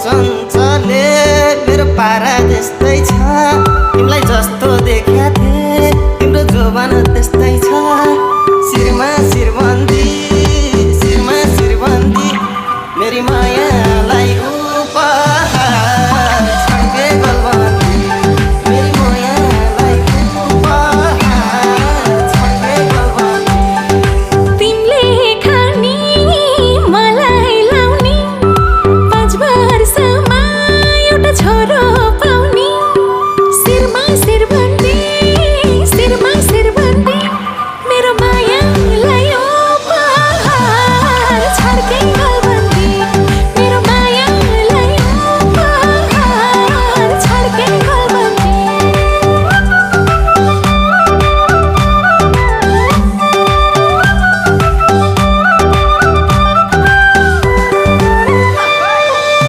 चञ्चले मेरो पारा त्यस्तै छ तिमीलाई जस्तो देख्या थिएँ तिम्रो जोबान त्यस्तै